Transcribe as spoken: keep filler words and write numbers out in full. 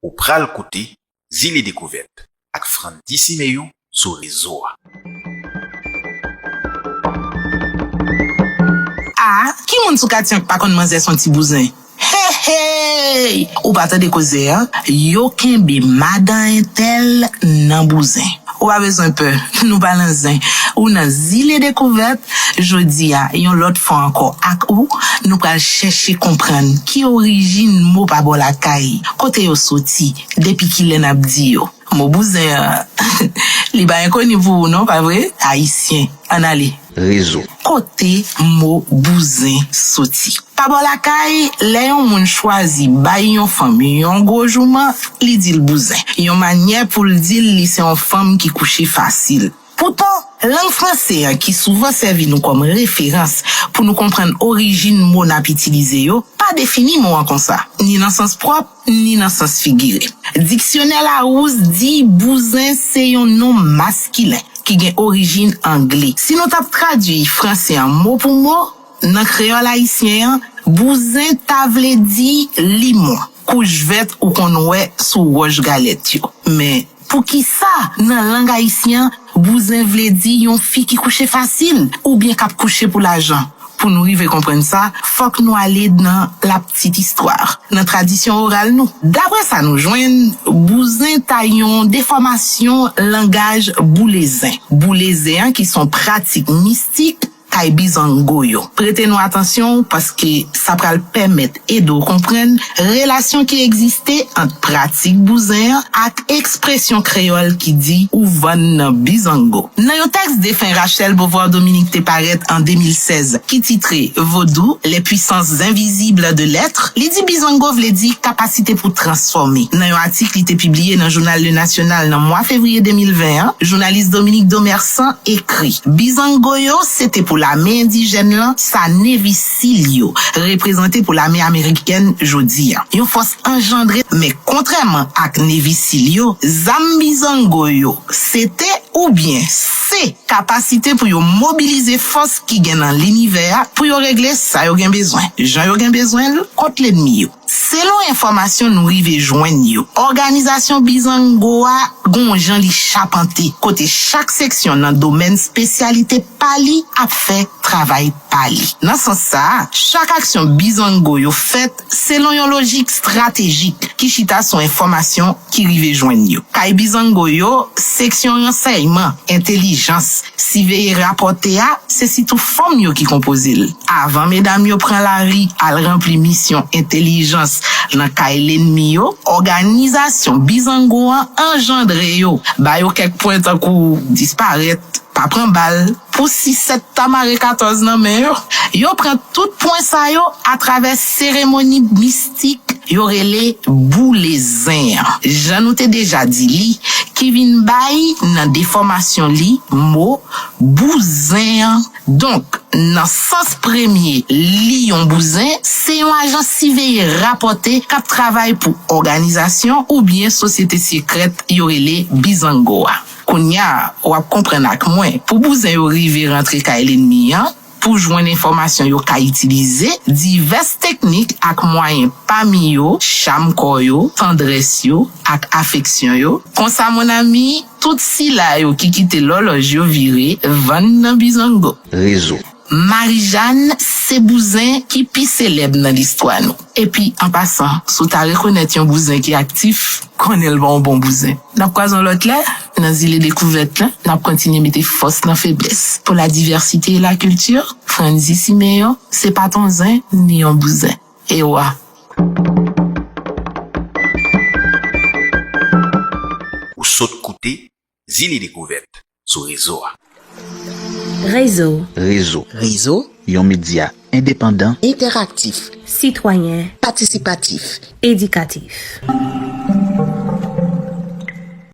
Ou pral koute Zile Dekouvèt ak Frandy Siméon sou rezo a. A, ki moun sou katye an k pa konn manzè s on ti bouzen? Hey, hey! Ou pa tande koze a? Yo kenbe madan entèl nan bouzen. Ou pa bezwen pè, nou pa nan zen. Ou nan Zile Dekouvèt, jodi a, yon lòt fwa ankò ak ou, nou pral chèche konprann ki orijin mo pa bò lakay, kote yo soti, depi kilè n ap di yo. Mo bouzen an, li pa enkoni pou ou non, pa vre? Ayisyen, ann ale. Rezo. Kote mo bouzen soti? Pa bò lakay, lè yon moun chwazi bay yon fanm yon gwo jouman, li di l bouzen. Yon manyè pou l di l li se yon fanm ki kouche fasil. Poutan, lang franse an ki souvan sèvi nou kòm referans pou nou konprann orijin mo n ap itilize yo, pa defini mo an konsa, ni nan sans pwòp, ni nan sans figire. Diksyonè Larousse di bouzen se yon non maskilen ki gen orijin angle. Si nou t ap tradui franse an mo pou mo, nan kreyòl ayisyen an, bouzen ta vle di limon, kouch vèt ou konn wè sou wòch galèt yo. Men, poukisa, nan lang ayisyen an, bouzen vle di yon fi ki kouche fasil, oubyen k ap kouche pou lajan? Pou nou rive konprann sa, fòk nou ale nan la petite histoire, nan tradisyon oral nou. Daprè sa nou jwenn, bouzen ta yon defòmasyon langaj boulezen. Boulezen an, ki s on pratik mistik kay bizango yo. Prete nou atansyon, paske sa pral pèmèt ede w konprann relasyon ki egziste ant pratik bouzen an ak ekspresyon kreyòl ki di ou vann nan bizango. Nan yon tèks defen Rachel Beauvoir Dominique te parèt an de mil sèz ki titre Vaudou, les puissances invisibles de l'être, li di bizango vle di kapasite pou transfòme. Nan yon atik li te pibliye nan jounal Le National nan mwa fevriye de mil ven an, jounalis Dominique Domersan ekri: Bizango yo, se te pou lame endijèn lan, sa Nevis Seal yo reprezante pou lame amerikèn jodi a. Yon fòs anjandre, men kontrèman ak Nevis Seal yo, zam bizango yo, se te oubyen se kapasite pou yo mobilize fòs ki gen nan linivè a pou yo regle sa yo gen bezwen, jan yo gen bezwen l, kont lènmi yo. Selon enfòmasyon nou rive jwenn yo, òganizasyon bizango a gon jan li chapante, kote chak seksyon nan domèn espesyalite pa li ap fè travay pa li. Nan sans sa a, chak aksyon bizango yo fèt selon yon lojik estratejik ki chita sou enfòmasyon ki rive jwenn yo. Kay bizango yo, seksyon ransèyman, entèlijans, siveye rapòte a, se sitou fanm yo ki konpoze l. Avan medam yo pran lari al ranpli misyon entèlijans nan kay lènmi yo, òganizasyon bizango an anjandre yo, ba yo kèk pwen tankou disparèt, pa pran bal, pou sisèt ta mare katòz nan men yo. Yo pran tout pwen sa yo atravè seremoni mistik yo rele boule zen an. Jan nou te deja di li, ki vin bay nan defòmasyon li mo bouzen an. Donk, nan sans premye, li yon bouzen, se yon ajan siveye rapòte k ap travay pou òganizasyon oubyen sosyete sekrèt yo rele bizango a. Kounye a, w ap konprann ak mwen, pou bouzen yo rive rantre kay lènmi an, pou jwenn enfòmasyon yo ka itilize, divès teknik ak mwayen, pami yo, cham kò yo, tandrès yo, ak afeksyon yo. Konsa, mon ami, tout sila yo ki kite lòlòj yo vire, vann nan bizango. Rezo. Marijàn se bouzen ki pi selèb nan listwa nou. Epi, an pasan, si w ta rekonèt yon bouzen ki aktif, konnen l pa yon bon bouzen. N ap kwaze yon lòt lè, nan Zile Dekouvèt la, n ap kontinye mete fòs nan feblès. Pour la diversité et la culture, Frandy Siméon, se pa t on zen, ni yon bouzen. Ewa. Ou sot koute Zile Dekouvèt sou rezo a. Rezo. Rezo. Rezo. Yon medya endepandan. Entèraktif. Sitwayen. Patisipatif. Edikatif.